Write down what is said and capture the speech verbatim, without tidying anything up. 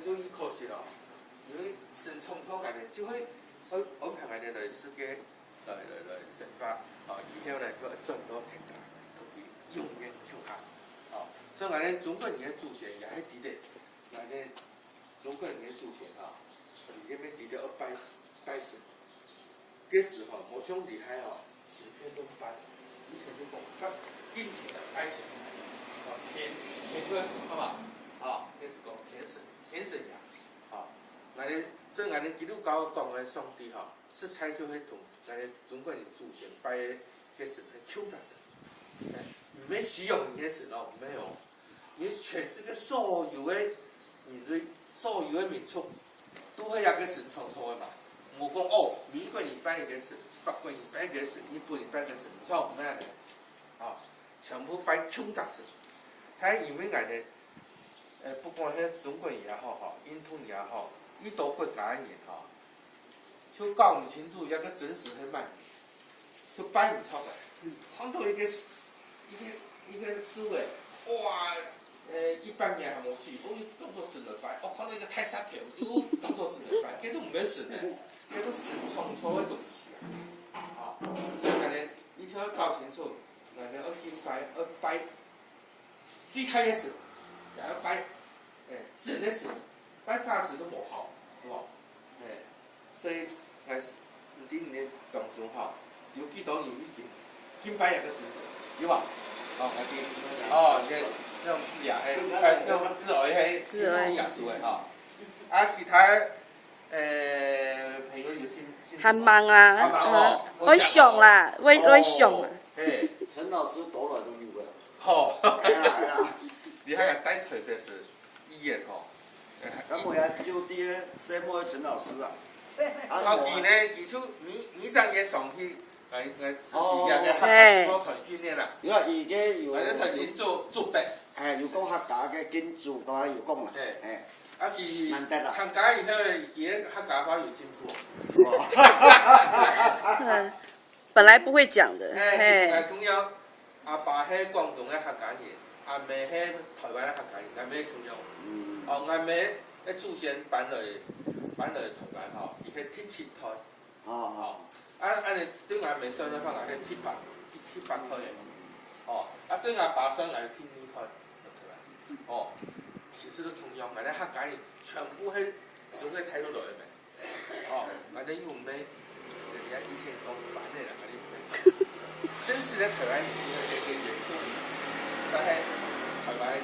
就已可惜咯，因為神創造𠊎等，就會安安排𠊎等來世界，來來來生活，啊，以後呢就會轉到天家，同佢永遠共下。哦，所以𠊎等中國人个祖先也係知得，𠊎等中國人个祖先啊，佢等知得愛拜拜神。 該時吼，無像這下吼，隨便都拜。以前就講，較敬虔个拜神，哦，天，天个神，好無？哦，該時講天神，天神爺，哦，𠊎等，所以𠊎等基督教講个上帝吼，實在就係同𠊎等中國人祖先拜个神係共隻神，毋係西洋人个神哦，毋係哦。 因為全世界所有个人類，所有个民族，都係這个神創造个嘛。無講哦，美國人拜一个神，法國人拜一个神，日本人拜一个神，毋錯，毋係恁樣。啊，全部拜共隻神。但因為𠊎等，呃，不管係中國人也好，吼，印度人也好，已多國家个人吼， 就搞毋清楚這个真神係麼人，就拜毋著个。看到一个，一个，一个樹仔，哇，呃，一百年還無死，哦，又當作神來拜。哦，看到一个大石頭，又當作神來拜，該都毋係神呢，該都神創造个東西啊。啊，所以𠊎等一定愛搞清楚，𠊎等愛敬拜，愛拜 最大个神，也愛拜，欸，真个神，拜假神都無效，係無？欸，所以，欸，你你當中吼，有幾多人已經敬拜一个真神，有無？哦，𠊎知，哦，這，這種字啊，欸，欸，這種字哦，係信耶穌个吼。啊，其他，欸，朋友有信，信耶穌無？還吂啊，還吂哦，啊，會想啦，會，會想啊。哦，嘿。陳老師到來都有个。 吼，係啦，係啦。你還有帶特別是醫院吼。咁我也就啲細妹陳老師啊。啊，佢呢，佢就每，每隻月上去，來，來自己个，哦。个學校做團訓个啦。有啦，佢个有。反正團訓做，做得。哎，有講客家个建築，剛剛有講啦。嘿。哎。啊，佢難得啦。參加以後，佢个客家話有進步。哦。嗯。 本來不會講的，哎，嘿。其實𠊎同樣，阿爸係廣東个客家人，阿姆係台灣个客家人，𠊎姆同樣。嗯。哦，𠊎姆个祖先搬來，搬來台灣吼，佢係第七代。哦，哦。哦，啊，恁樣對𠊎姆算个話，𠊎係第八，第，第八代个。哦，啊，對𠊎爸算，𠊎係第二代。哦，其實都同樣，𠊎等客家人全部係從該大陸來个咩。 哦，𠊎等又毋係，人家以前講反个啦，𠊎等毋係。真實个台灣人係一个原住民，但係台灣